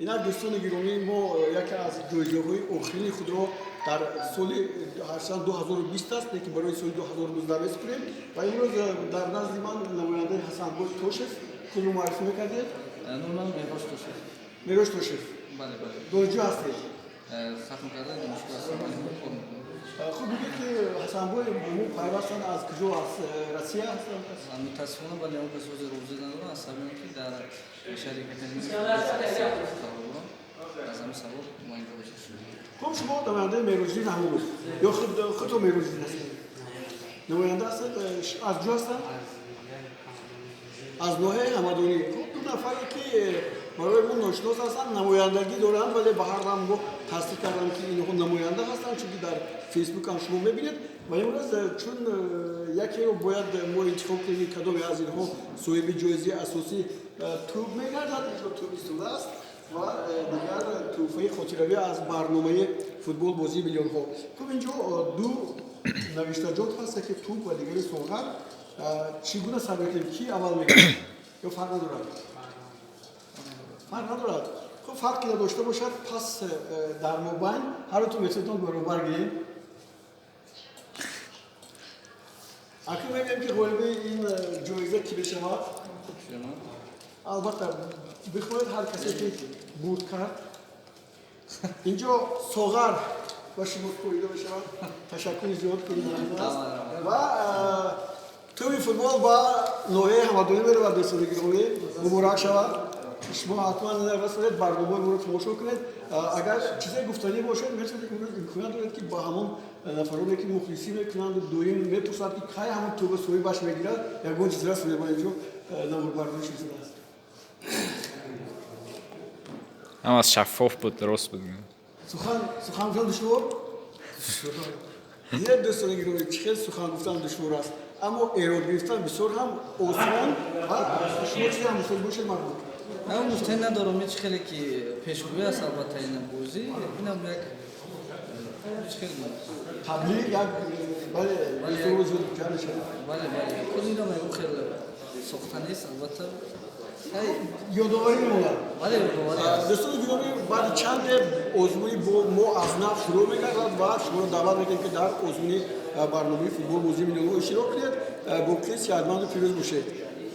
Инак, дӯстони гиромӣ, мо яке аз ҷоизаҳои охирини худро дар соли, ҳарчанд 2020 аст, лекин барои соли 2019 месупорем ва имрӯз дар назди ман намояндаи Ҳасанбой Тошев. Худро муаррифӣ мекардед? Номи ман Меҳрош Тошев. Меҳрош Тошев. Бале, бале. Донишҷӯ ҳастед? Хатм кардани донишгоҳ ҳастам, вале кор мекунам. Хуб, бигӯед, ки Ҳасанбой бо мо пайвастанд аз куҷо? Аз Россия ҳастанд? Мутаассифона, бале, он кас ҳозир ҳузур надорам, аз сабаби он ки дар шаҳри Екатеринбург қарор дорам. Аз ҳамин сабаб мо инҷо ҳозир шудем. Хуб, шумо намояндаи Меҳроҷиддин Раҳмонов ё худтон Меҳроҷиддин ҳастед? Намоянда ҳастед? Аз куҷо ҳастанд? Аз ноҳияи Ҳамадонӣ. Хуб, ду нафаре, ки барои мо ношинос ҳастанд, намояндагӣ доранд, вале ба ҳар ҳам мо тасдиқ кардам, ки инҳо намоянда ҳастанд, чунки дар Фейсбук ҳам шумо мебинед. Ва имрӯз, чун якеро бояд мо интихоб кунем, ки кадоме аз инҳо соҳиби ҷоизаи асосӣ, тӯб мегардад. Инҷо тӯб истодааст ва дигар тӯҳфаи хотиравӣ аз барномаи «Футбол бозии миллионҳо». Хуб, инҷо ду навиштаҷот ҳаст, яке тӯб ва дигари соғар. Чӣ гуна сар мекунем? Ки аввал мекунад ё фарқ надорад? Фарқ надорад. Хуб, фарқе надошта бошад, пас дар мобайн ҳарутон метавонед баробар гирем. Акнун мебинем, ки ғолиби ин ҷоиза кӣ мешавад. Албатта, бихоҳед, ҳар касе ки бурд кард, инҷо соғар ба шумо фоида мешавад. Ташаккури зиёд, ки аст, ва тӯби футбол ба ноҳияи Ҳамадонӣ меравад. Дӯстони гиромӣ, муборак шавад. Шумо ҳатман расонед, барномаи моро тамошо кунед. Агар чизе гуфтанӣ бошад, метавонед. Имрӯз имконият доред, ки ба ҳамон нафароне, ки мухлисӣ мекунанду доим мепурсанд, ки кай ҳамон тӯба соҳибаш мегирад, ягон чиз расонед. Ман инҷо наворбардорӣ шудааст. Ҳамас шаффоф буд, рост буд. Сухан гуфтан душвор дидед, дӯстони гиромӣ, чӣ хел сухан гуфтан душвор аст, аммо эрод гирифтан бисёр ҳам осон. Ва шумо чизе ҳам гуфтед бошед, марҳамат. Ман гуфтан надорам, ҳеч хеле ки пешгӯӣ аст. Албатта, ина бозӣ, инам як чӣ хел таблиғ як, бале, бисёр зуд ҷамъ мешавад. Бале, худ инам ягон хел сохта нест, албатта. Ёдоварӣ мемонад. Бале, ёдоварӣ аст. Дӯстони гиромӣ, баъди чанде озмуни мо аз нав шурӯъ мегардад ва шуморо даъват мекунем, ки дар озмуни барномаи «Футбол бозии миллионҳо» иштирок кунед. Боқӣ сиҳатманду пирӯз бошед.